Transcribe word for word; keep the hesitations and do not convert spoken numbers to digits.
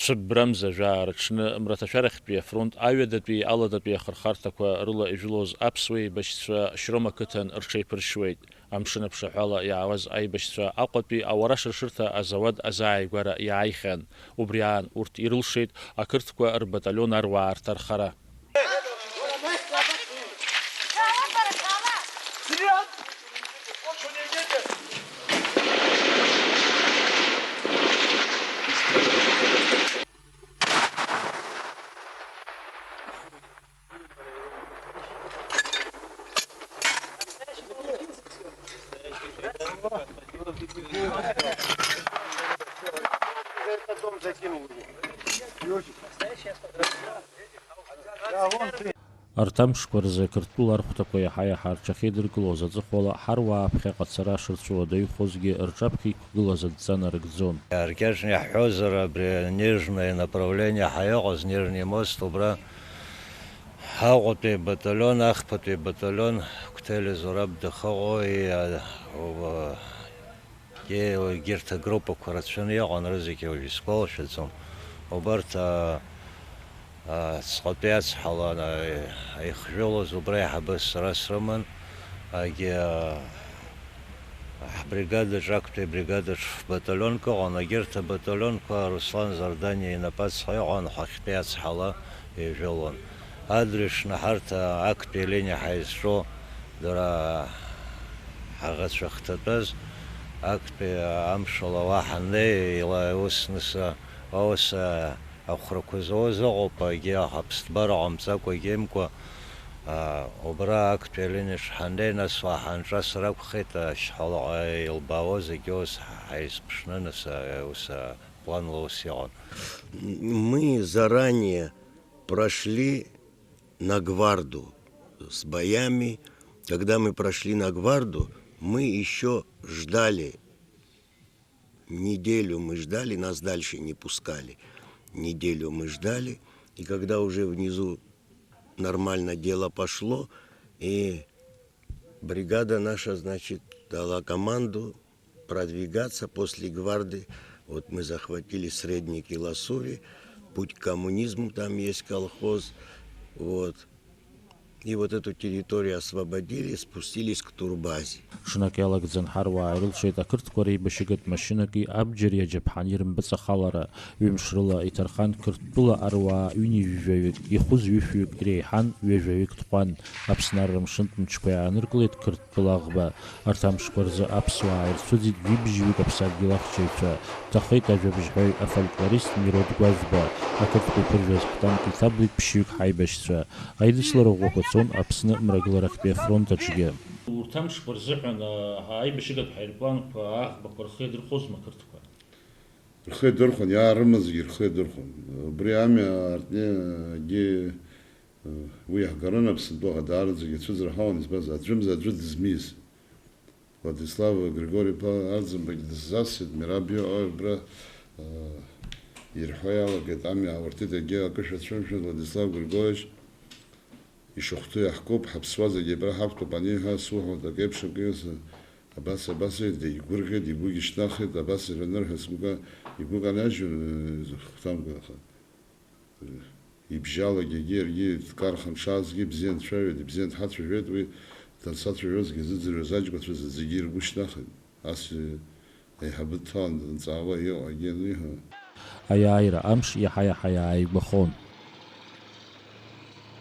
Цәыббрамза жәаа рыҽны Мраҭашәарахьтәи афронт аҩадатәи аладатәи ахырхарҭақәа рыла ижәылоз аԥсуа еибашьцәа Шьрома қыҭан рҽеиԥыршьуеит. Амшын аԥшаҳәала иаауаз аибашьцәа Аҟәатәи ауара шыршырҭа азауад азааигәара иааихьан. Убри аан урҭ ирылшеит ақырҭқәа рбаталион аруаа рҭархара. Арҭ амшқәа рзы Қырҭтәыла архәҭақәа иаҳа-иаҳа рҽахьеидыркылоз аҵыхәала, ҳаруаа аԥхьаҟа ацара шырцәуа даҩхозгьы рҿаԥхьа иқәгылаз адҵа нарыгӡон. Иааркьаҿны иаҳҳәозар, абри Нежное направление ҳәа иҟаз, Нежный мост, убра Аҟәатәи абаталион, ахԥатәи абаталион, Қәҭели Зураб дахьыҟоу, и, а, уба, Егьи егьырҭ агруппақәа рацәаны иҟан, рызегьы уажә исгәалашәаӡом. Убарҭ, а, а, ҵҟатәи ацҳала, а, ихжәылоз убра аиҳабыс сара срыман, егьи, а, ҳбригадаҿ, актәи абригадаҿ фбаталионк ыҟан, егьырҭ абаталионқәа Руслан Зардани инапы ацҳа иҟан, ҳахьтәи ацҳала ижәылон. Адырҩаҽны ҳарҭ актәи алиниа ҳаизҿу дара ҳаӷацәа ахҭатәаз, актәи амшала уа ҳаннеи, ила-, ус ныс, уа ус ахәрақәа зауаз ыҟоуп, егьи аԥсҭбара ҟамҵакәа, егьимкәа, а, убра актәи алиниаҿ ҳаннеи, нас уа ҳанҿасыр акәхеит, ашьхалаҟа илбаауаз, егьи ус ҳаизԥшны, нас, а, ус, а, планла ус иҟан. Мы заранее прошли на гварду с боями. Когда мы прошли на гварду, мы ещё ждали. Неделю мы ждали, нас дальше не пускали. Неделю мы ждали, и когда уже внизу нормально дело пошло, и бригада наша, значит, дала команду продвигаться после гварды. Вот мы захватили Средний Киласури, путь к коммунизму, там есть колхоз. Вот. И вот эту территорию освободили, спустились к турбазе. Ҽнак иалагӡан ҳаруаа ирылшеит ақырҭқәа реибашьыгатә машьынақәеи абџьари аџьаԥҳани рымпыҵахалара. Ҩымш рыла иҭархан Қырҭтәыла аруаа ҩынҩажәаҩык, ихәыз ҩышәҩык иреиҳан ҩажәаҩык тҟәан. Аԥсны арра мшынтә мчқәа иааныркылеит Қырҭтәыла аӷба. Арҭ амшқәа рзы аԥсуаа ирцәыӡит жәибжьҩык аԥсадгьыл ахьчаҩцәа. Дҭахеит ажәабжьҳәаҩ, афольклорист Мирод Гәазба. Ақырҭқәа иԥыржәаз ҳтанк иҭаблит ԥшьҩык ҳаибашьцәа. Аидыслара ӷәӷәақәа цон Аԥсны мрагыларахьтәи афронт аҿгьы. Урҭ амшқәа рзыҳәан, а, аибашьыгатә ҳаирпланқәа аӷбақәа рхы иадырхәозма ақырҭқәа? Рхы иадырхәон, иаарымазгьы рхы иадырхәон. Убри амҩа аартны, егьи, уи иаҳгарын Аԥсынтәыла даараӡагьы ацәыӡра ҳауан, избанзар, аӡәымзар аӡәы дызмиз. Владислав Григори-иԥа Арӡынбагь дысзасит, Мераб иҟои, убра, э, ирҳәо иалагеит, амҩа ауртит, егьи акы шәацәымшәан, Владислав Григорьевич, ишахәҭоу иаҳкуп, ҳаԥсуа зегьы абра ҳақәтәоуп аниҳәа, суҳәоит, акеиԥш акы иуса, абас, абас, иҳәеит, дегьгәырӷьеит, игәы гьышьҭнахит, абас ирнырҳәа сгәы ка-, игәы канажьуан, э, хәҭамкәа, аха. Ибжьалагьы егьи иаргьы дкархан дшаазгьы ибзиа нцәажәеит, ибзиа дҳацәажәеит, уи дансацәажәозгьы зыӡырҩуаз аҷкәынцәа зегьы иргәы шьҭнахит. Ас, э, аиҳабы дҭалан данҵаауа иҟоу егьи аниҳәа. Аиааира амш иаҳа-иаҳа иааигәахон.